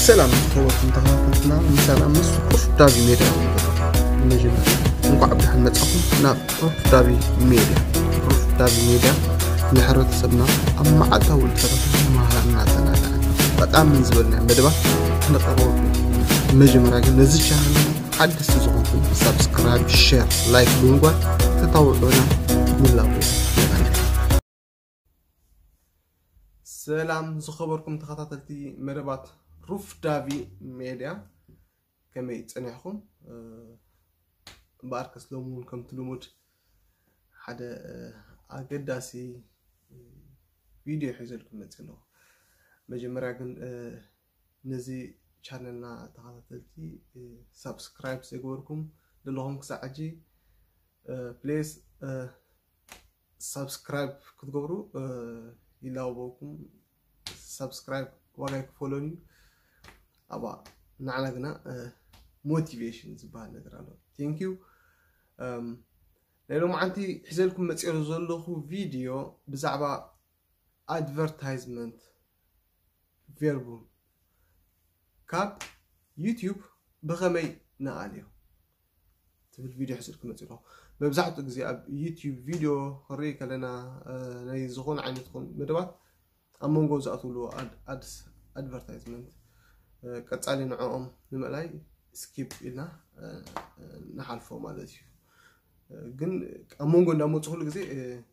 ሰላም ዝኸበርኩም ተኸታተልትና፣ ምሳና ምስ ሩፍ ዳቪ ሜድያ። መጀመርያ እንኳዕ ብደሓን መጻኹም ናብ ሩፍ ዳቪ ሜድያ። ሩፍ ዳቪ ሜድያ ንሕብረተሰብና ኣብ መዓልታዊ ንጥፈታት መሃርና ዘናግዕን ጠቃምን ዝበልና መደባት ክነቅርበልኩም። መጀመርያ ግን ነዚ ቻነል ሓደስቲ ዝኾንኩም ሳብስክራይብ፣ ሼር፣ ላይክ ብምግባር ተታብዑና ንላቦ። ሰላም ዝኸበርኩም ተኸታተልቲ መደባት ሩፍ ዳቪ ሜድያ፣ ከመይ ጸኒሕኩም? እምበኣርከስ ሎሚ እውን ከምቲ ልሙድ ሓደ ኣገዳሲ ቪድዮ ሒዘልኩም መጽእ ኣለኹ። መጀመርያ ግን ነዚ ቻነልና ተኸታተልቲ ሳብስክራይብ ዘይገበርኩም ዘለኹም ክሳዕ ሕጂ ፕሌስ ሳብስክራይብ ክትገብሩ ይላበወኩም። ሳብስክራይብ ዋጋ ይክፈሎን እዩ። ኣብኣ ንዓና ግና ሞቲቬሽን ዝበሃል ነገር ኣሎ። ቴንክ ዩ። ናይ ሎማዓንቲ ሒዘልኩም መፅኦ ዘለኹ ቪድዮ ብዛዕባ ኣድቨርታይዝመንት ቬርቡ ካብ ዩቲዩብ ብኸመይ ንኣልዮ ትብል ቪድዮ ሒዘልኩም መፅእ ኣለኹ። መብዛሕትኡ ግዜ ኣብ ዩቲዩብ ቪድዮ ክንርኢ ከለና ናይ ዝኾነ ዓይነት ኹን መደባት ኣብ መንጎ ዝኣትውሉ ኣድስ ኣድቨርታይዝመንት ቀጻሊ ንዕኦም ንምእላይ ስኪፕ ኢልና ንሓልፎ ማለት እዩ። ግን ኣብ መንጎ እንዳመፁ ኩሉ ግዜ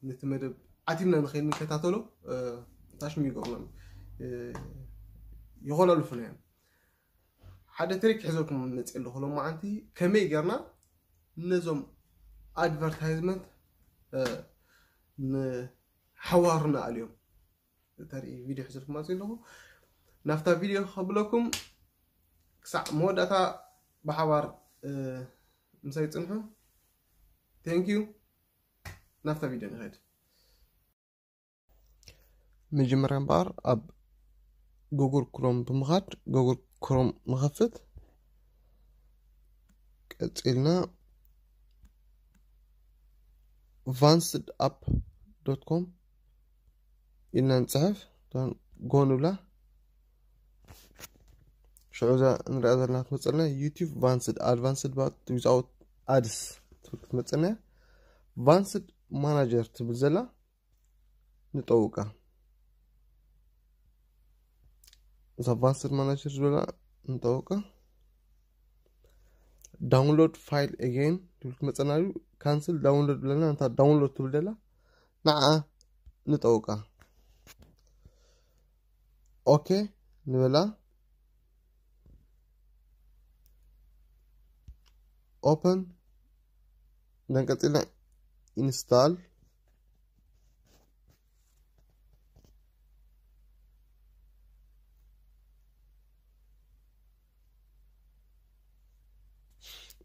ነቲ መደብ ዓቲብና ንኸይድ ንከታተሎ ታሽም ይገብርና ይኾላልፉና እዮም። ሓደ ትሪክ ሒዘልኩም መፅእ ኣለኹ ሎማዓንቲ፣ ከመይ ጌርና ነዞም ኣድቨርታይዝመንት ንሓዋሩ ንኣልዮም ተርኢ ቪድዮ ሒዘልኩም መፅእ ኣለኹ። ናብታ ቪድዮ ከብለኩም ክሳዕ መወዳእታ ብሓባር ምሳይ ፅንሑ። ቴንክ ዩ። ናብታ ቪድዮ ንኸድ። መጀመርያ እምበኣር ኣብ ጉግል ክሮም ብምኻድ ጉግል ክሮም ንኸፍት። ቀፂልና ቫንስድ ኣፕ ዶት ኮም ኢልና ንፅሕፍ። ጎ ንብላ። ሽዑ እዛ ንሪኣ ዘለና ትመፀልና ዩቲዩብ ቫንስድ ኣድቫንስድ ባት ዊዛውት ኣድስ ትብል ክትመፀልና እያ። ቫንስድ ማናጀር ትብል ዘላ ንጠውቃ። እዛ ቫንስድ ማናጀር ዝበላ ንጠውቃ። ዳውንሎድ ፋይል ኤጌን ትብል ክትመፀና እዩ። ካንስል ዳውንሎድ ብለና እንታ ዳውንሎድ ትብል ዘላ ንዓ ንጠውቃ። ኦኬ ንበላ። ኦፐን ደን ቀፂልና ኢንስታል።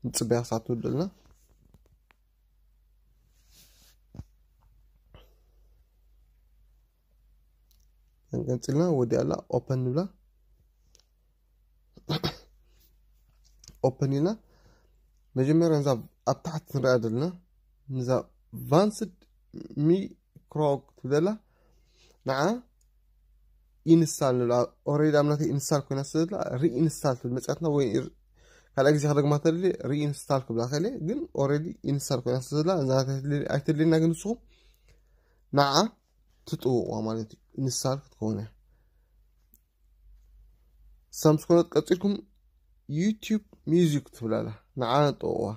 ንፅበያ ክሳብ ትውድልና። ቀንቀንፂልና ወዲኣላ ኦፐን ንብላ። ኦፐን ኢልና መጀመርያ ነዛ ኣብ ታሕቲ ንሪኣ ዘለና ነዛ ቫንስድ ሚክሮ ትብለላ ንዓ ኢንስታል ንብላ። ኦሬዲ ኣብ ናተይ ኢንስታል ኮይና ስለ ዘላ ሪኢንስታል ትብል መፅያትና ወይ ካልኣይ ግዜ ክደግማ ተደልየ ሪኢንስታል ክብላ ከለ ግን ኦሬዲ ኢንስታል ኮይና ስለ ዘላ እዛ ናተይ ኣይተድልየና። ግን ንስኹም ንዓ ትጥውቕዋ ማለት እዩ። ኢንስታል ክትከውን እያ። ሳምስኮነት ቀፂልኩም ዩቲዩብ ሚውዚክ ትብላላ ንዓ ንጠውቕዋ።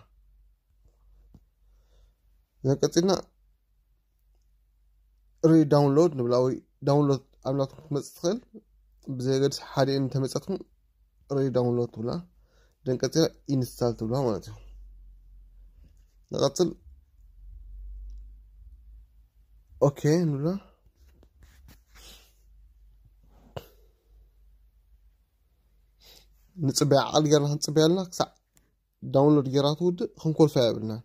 እዛ ቀፂልና ሪ ዳውንሎድ ንብላ ወይ ዳውንሎድ ኣብ ናትኩም ክትመፅእ ትኽእል። ብዘየገድስ ሓደ እንተመፀትኩም ሪ ዳውንሎድ ትብላ ደን ቀፂላ ኢንስታል ትብላ ማለት እዩ። ንቐፅል ኦኬ ንብላ። ንፅበያ ዓል ጌርና ክንፅበያ ኣለና ክሳዕ ዳውንሎድ ጌራ ትውድእ ክንኮልፋ የብልናን።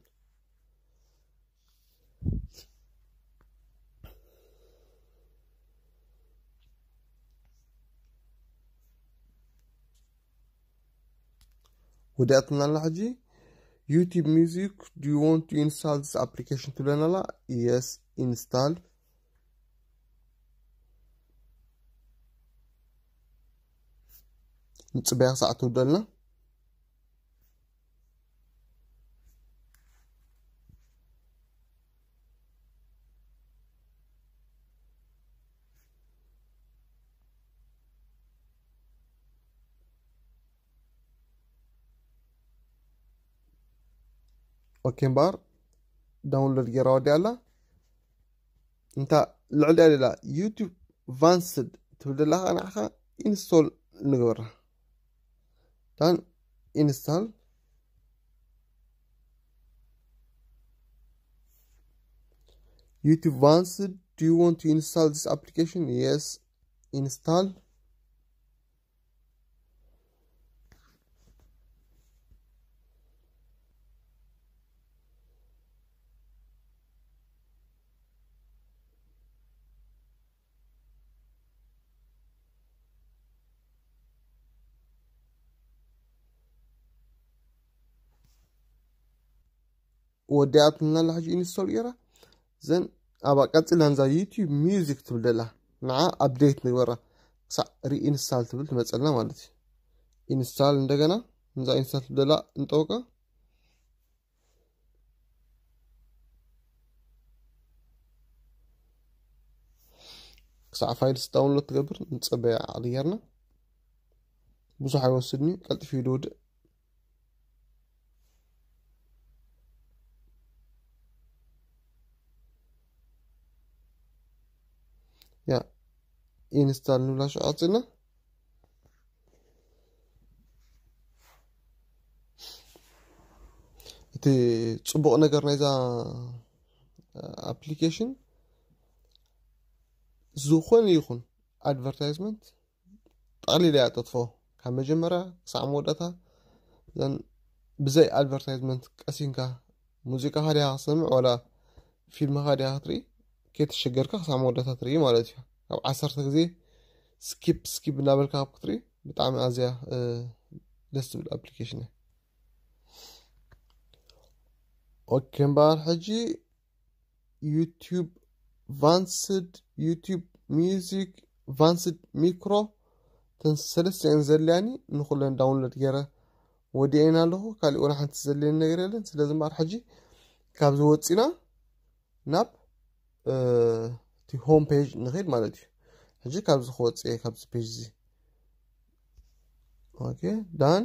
ወዲኣትና ኣላ ሕጂ። YouTube Music, do you want to install this application ትብለና ኣላ። Yes, install። ንጽበያ ክሳዕ ትውደልና። ኦኬ እምበኣር ዳውንሎድ ገይራ ወዲኣ ኣላ። እንታ ልዕሊኣ ደላ ዩቲዩብ ቫንስድ ትብል ደላ ከዓ ንዓኻ ኢንስቶል ንግበራ። ዳን ኢንስታል። YouTube Vanced, do you want to install this application? Yes, install. ወዲኣትና ኣላ ሕጂ ኢንስቶል ገይራ። ዘን ኣብኣ ቀጺላ ነዛ ዩቲዩብ ሚውዚክ ትብል ደላ ንዓ ኣፕዴት ንግበራ። ክሳዕ ሪኢንስታል ትብል ትመጸልና ማለት እዩ። ኢንስታል እንደገና ነዛ ኢንስታል ትብል ደላ እንጠውቃ። ክሳዕ ፋይልስ ዳውንሎድ ትገብር ንጸበያ ዓሊ ጌርና። ብዙሕ ኣይወስድን እዩ፣ ቀልጢፉ እዩ ዝውድእ። ያ ኢንስታል ንብላ ሽዑ ቀጺልና። እቲ ጽቡቕ ነገር ናይዛ ኣፕሊኬሽን ዝኾነ ይኹን ኣድቨርታይዝመንት ጠቕሊላ እያ ተጥፍኦ። ካብ መጀመርያ ክሳዕ መወዳእታ እዘን ብዘይ ኣድቨርታይዝመንት ቀሲንካ ሙዚቃኻ ዲኻ ክትሰምዕ ዋላ ፊልምኻ ዲኻ ክትርኢ ከይተሸገርካ ክሳዕ መወዳእታ ትርኢ ማለት እዩ። ካብ ዓሰርተ ግዜ ስኪፕ ስኪፕ እናበልካ ካብ ክትርኢ ብጣዕሚ ኣዝያ እ፣ ደስ ትብል ኣፕሊኬሽን እያ። ኦኬ እምበኣር ሕጂ ዩቲዩብ ቫንስድ፣ ዩቲዩብ ሚውዚክ፣ ቫንስድ ሚክሮ፣ እተን ሰለስተ እየን ዘልያኒ። ንኹለን ዳውንሎድ ገይረ ወዲኤን ኣለኹ። ካሊእ ወላ ሓንቲ ዘልየኒ ነገር የለን። ስለዚ እምበኣር ሕጂ ካብዚ ወፂና ናብ እ፣ እቲ ሆም ፔጅ ንኸይድ ማለት እዩ። ሕጂ ካብዚ ክወፅእ እየ ካብዚ ፔጅ እዚ። ኦኬ ዳን።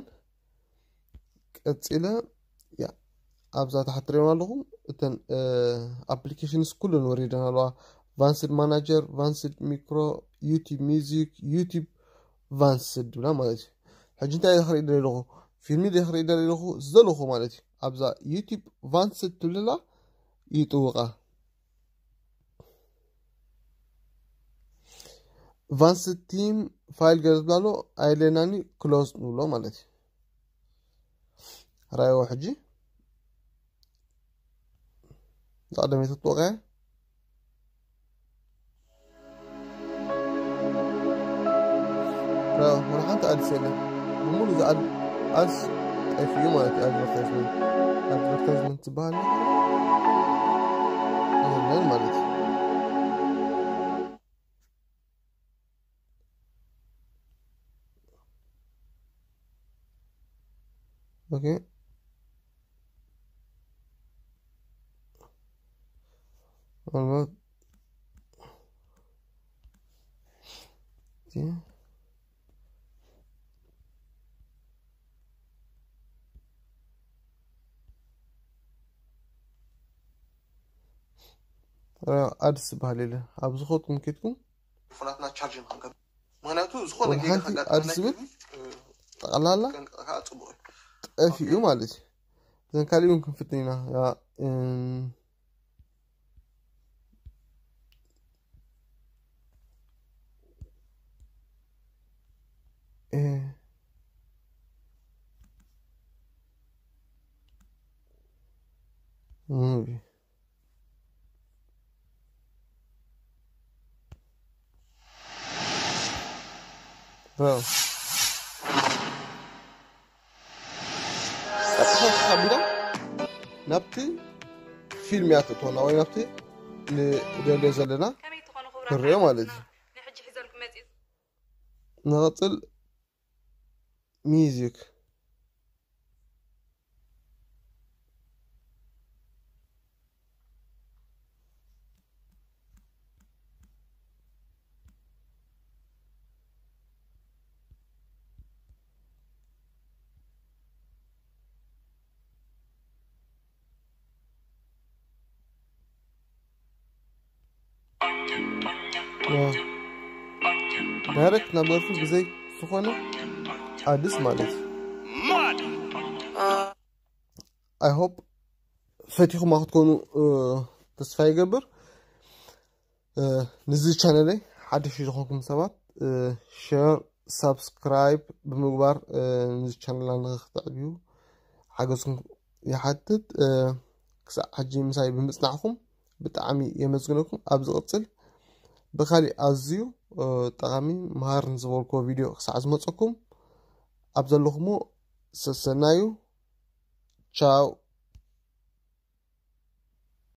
ቀፂለ ያ ኣብዛ ታሕቲ ትሪኦም ኣለኹም እተን ኣፕሊኬሽንስ ኩለን ወሪደን ኣለዋ። ቫንስድ ማናጀር፣ ቫንስድ ሚክሮ፣ ዩቲብ ሚዚክ፣ ዩቲብ ቫንስድ ድብላ ማለት እዩ። ሕጂ እንታይ ኢለ ክርኢ ደለኹ? ፊልሚ ኢለ ክርኢ ደለኹ፣ ዝደለኹ ማለት እዩ። ኣብዛ ዩቲብ ቫንስድ ትብልላ ይጥውቓ። ቫንስድ ቲም ፋይል ገለ ዝብላ ኣሎ፣ ኣይለናኒ ክሎዝ ንብሎ ማለት እዩ። ራይዎ ሕጂ እዛ ቀደመይቲ ትጥውቓ እያ። ራይዎ፣ ወላ ሓንቲ ኣድስ የለን። ብምሉእ እዛ ኣድ-፣ ኣድስ ጠፊኡ ማለት እዩ። ኣድቨርታይዝመንት፣ ኣድቨርታይዝመንት ዝበሃል ነገር የለን ማለት እዩ። ኦኬ። ምናልባት ኣድስ ዝበሃል የለ። ኣብ ዝኸድኩም ኬድኩም ፎናትና ቻርጅ ንክንገብር። ምክንያቱ ዝኾነ ወላ ጌጋ ሓንቲ ከጋጥመና ኣድስ ዝብል ይኽእል እዩ። ጠቕላላ ጠንቀቕካ ጽቡቕ እዩ። ጠፊኡ ማለት እዩ። እዘን ካሊእ እውን ክንፍትን ኢና። ያ፣ እም፣ እ፣ ሙቪ። ብራቮ። ቀጥታ ተሓቢራ ናብቲ ፊልም እያ ትእትወና ወይ ናብቲ ንደልዮ ዘለና ከመይ ትኾኑ ክቡራት ንሪኦ ማለት እዩ። ንሕጂ ሒዘልኩም መፂኡ። ንቐፅል። music. ዳይሬክት ናብ ደርፊ ብዘይ ዝኾነ ኣድስ ማለት እዩ። I hope ፈቲኹማ ክትኮኑ ተስፋ ይገብር። ንዚ ቻነለይ ሓድሽ ዝኾንኩም ሰባት ሸር ሳብስክራይብ ብምግባር ንዚ ቻነልና ንክትዕብዩ ሓገዝኩም ይሓትት። ክሳዕ ሕጂ ምሳይ ብምፅናዕኩም ብጣዕሚ የመስግነኩም። ኣብ ዝቕፅል ብካሊእ ኣዝዩ ጠቓሚ መሃርን ዝበልክዎ ቪድዮ ክሳዕ ዝመፀኩም ኣብ ዘለኹሞ ሰሰናዩ። ቻው።